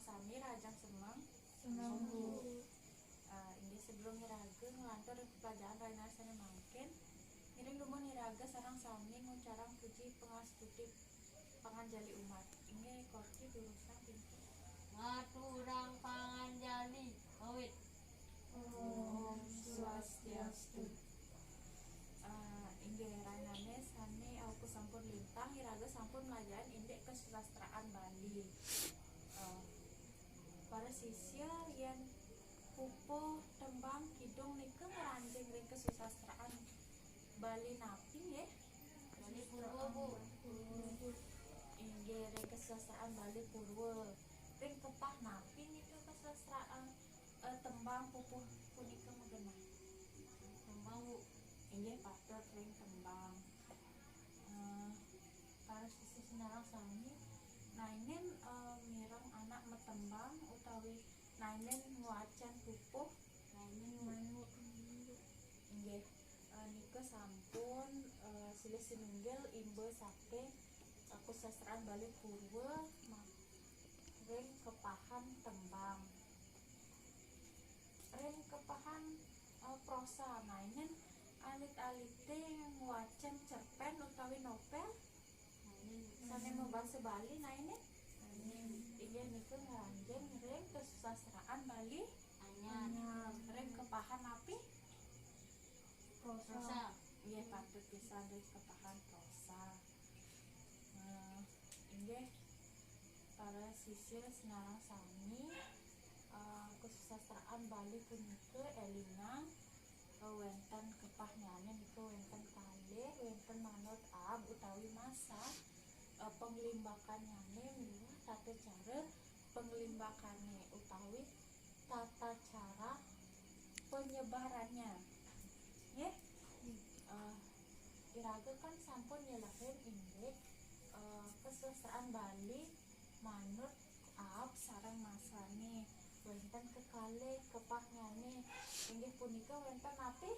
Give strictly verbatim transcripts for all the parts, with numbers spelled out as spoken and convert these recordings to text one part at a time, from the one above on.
Sami rahajeng semeng. Semeng, Bu. Ah, inggih, sebelum iraga nglantur pelajaran rahina sane mangkin, ngiring dumun iraga sareng sami ngucarang puji pangastuti panganjali umat. Inggih, korki durusang pintu. Ngaturang panganjali. Awit. Om Swastiastu. Ah, inggih, rahinane sane awuku sampun lintang, iraga sampun mlajahin indik kasusastraan Bali. Ah, para sisya, yen pupuh, tembang, kidung nika ngranjing ring kasusastraan Bali napi, nggih? Bali Purwa, Bu. Inggih, ring kasusastraan Bali Purwa. Ring kepah napi nika kasusastraan, eh, tembang, pupuh punika magenah? Tembang, Bu. Inggih, patut ring tembang. Eh, para sisya sinareng sami, naenin, eh, mireng anak matembang utawi naenin ngwacen pupuh? Naenin, Bu. Inggih, eh, nika sampun, eh, silih sinunggil imba saking, eh, kasusastraan Bali Purwa ma-, ring kepahan tembang. Ring kepahan, eh, prosa, naenin alit-alite ngwacen cerpen utawi novel? Sane mabasa Bali, naenin? Inggih, nika ngranjing ring kasusastraan Bali Anyar. Ring kepahan napi? Prosa. Prosa. Nggih, patut pisan, ring kepahan prosa. Nah, inggih, para sisya sinareng sami, eh, kasusastraan Bali punika elingang, eh, wenten kepahnyane nika wenten kalih, wenten manut ab utawi masa, eh, panglimbakanyane miwah tata cara panglimbakane utawi tata cara penyebarannya. Nggih? Eh, iraga kan sampun nyelehin indik, eh, kasusastraan Bali manut ab sareng masane. Wenten kekalih kepahnyane. Inggih punika wenten napi?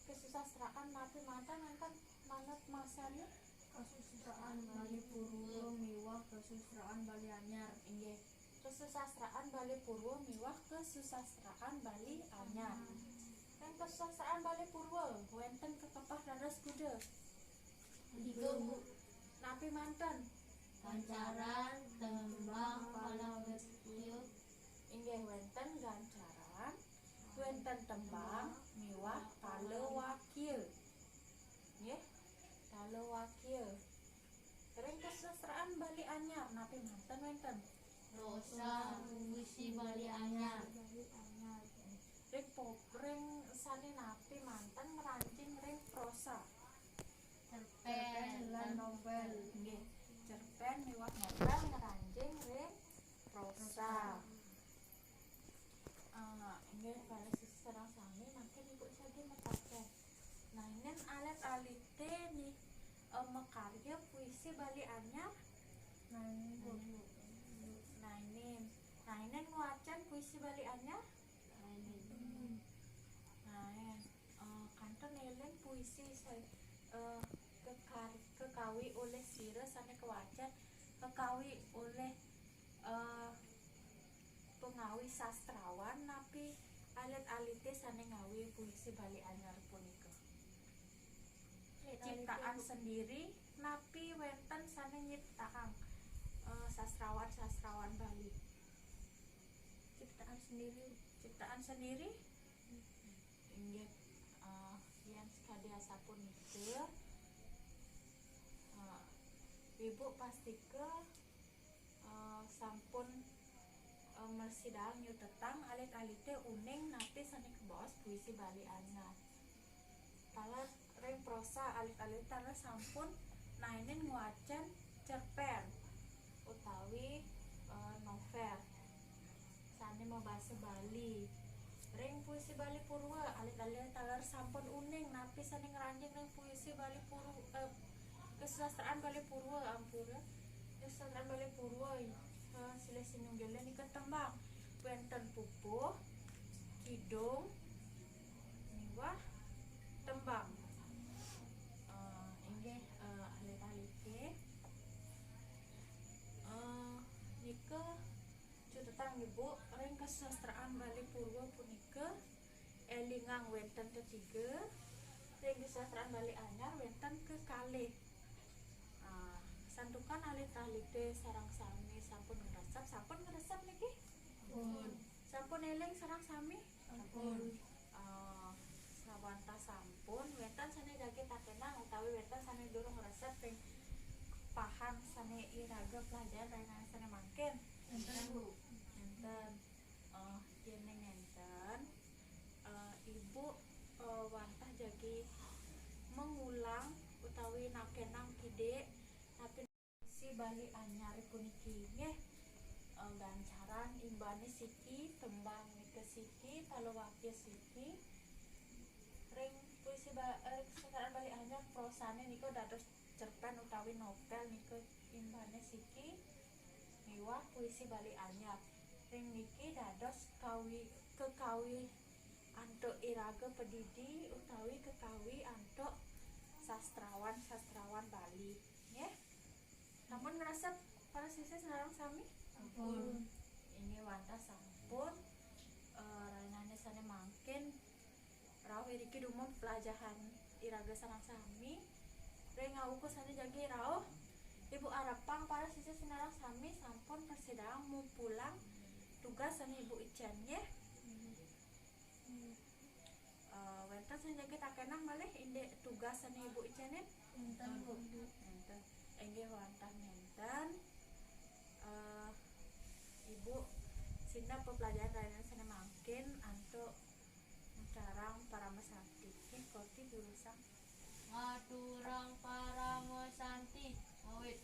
Kasusastraan napi manten, wenten manut masane? Kasusastraan Bali Purwa miwah kasusastraan Bali Anyar. Inggih. Kasusastraan Bali Purwa miwah kasusastraan Bali Anyar. Ring kasusastraan Bali Purwa, wenten kakepah leres kuda? Tiga, Bu. Napi manten? Gancaran, tembang, palawakya. Inggih, wenten gancaran, wenten tembang, miwah palawakya. Nggih, palawakya. Ring kasusastraan Bali Anyar, napi manten wenten? Prosa, puisi Bali Anyar. Ring po-, ring sane napi manten ngranjing ring prosa? Cerpen lan novel. Nggih, cerpen miwah novel ngranjing ring prosa. Ah, inggih, para sisya sareng sami, mangkin Ibu sagi mataken. Naenin alit-alite ni, eh, makarya puisi Bali Anyar? Naenin, Bu. Naenin. Naenin ngwacen puisi Bali Anyar? Naenin. Naen. Eh, kantun eling puisi sa-, eh, kekar-, kekawi olih sira sane kawacen, kekawi olih, eh, pangawi sastrawan napi alit-alite sane ngawi puisi Bali Anyar punika? Ciptaan sendiri napi wenten sane nyiptaang, eh, sastrawan-sastrawan Bali? Ciptaan sendiri. Ciptaan sendiri? Inggih, eh, yen sakadi asapunika, eh, Ibu pastika, eh, sampun, eh, mrasidayang nyutetang alit-alite uning napi sane kabaos puisi Bali Anyar. Taler ring prosa, alit-alite taler sampun naenin ngwacen cerpen utawi, eh, novel sane mabasa Bali. Ring puisi Bali Purwa, alit-alite taler sampun uning napi sane ngranjing ring puisi Bali Purwa, eh, kasusastraan Bali Purwa, ampura. Kasusastraan Bali Purwa, eh, silih sinunggilne nika tembang. Wenten pupuh, kidung, miwah tembang. Eh, inggih, eh, alit-alite. Eh, nika Bu, ring kasusastraan Bali Purwa punika, élingang wénten tetiga, ring kasusastraan Bali Anyar wénten kekalih. Ah, santukan alit-alité sareng sami sampun ngresep, sampun ngresep niki? Sampun. Sampun éling sareng sami? Sampun. Ah, sawantah sampun, wénten sané jagi takénang utawi wénten sané durung ngresep ring pahan sané iraga plajahin rahinané sané mangkin? Wénten, Bu. Wénten. Eh, yén nénten, eh, Ibu, eh, wantah jagi mengulang utawi nakénang kidik napi si Bali Anyar puniki nggih. Eh, gancaran imbané siki, tembang nika siki, taluwakya siki. Ring puisi ba-, eh, ring kasusastraan Bali Anyar prosané nika dados cerpén utawi novel nika imbané siki miwah puisi Bali Anyar. Ring niki dados kawi, kekawi antuk iraga padidi utawi kekawi antuk sastrawan-sastrawan Bali, nggih. Sampun ngresep para sisya sareng sami? Sampun. Inggih wantah sampun, eh, rahinané sané mangkin rauh iriki dumun plajahan iraga sareng sami. Ring awuku sané jagi rauh, Ibu arepang para sisya sinareng sami sampun prasida mupulang tugas sané Ibu icén, nggih. Eh, wénten sané jagi takénang malih indik tugas sané Ibu icénin? Wénten, Bu. Wénten. Inggih wantah nénten. Eh, Ibu sineb peplajahan rahinané sané mangkin antuk ngaturang paramasanti. Nggih, korti durusang. Ngaturang paramasanti. Awit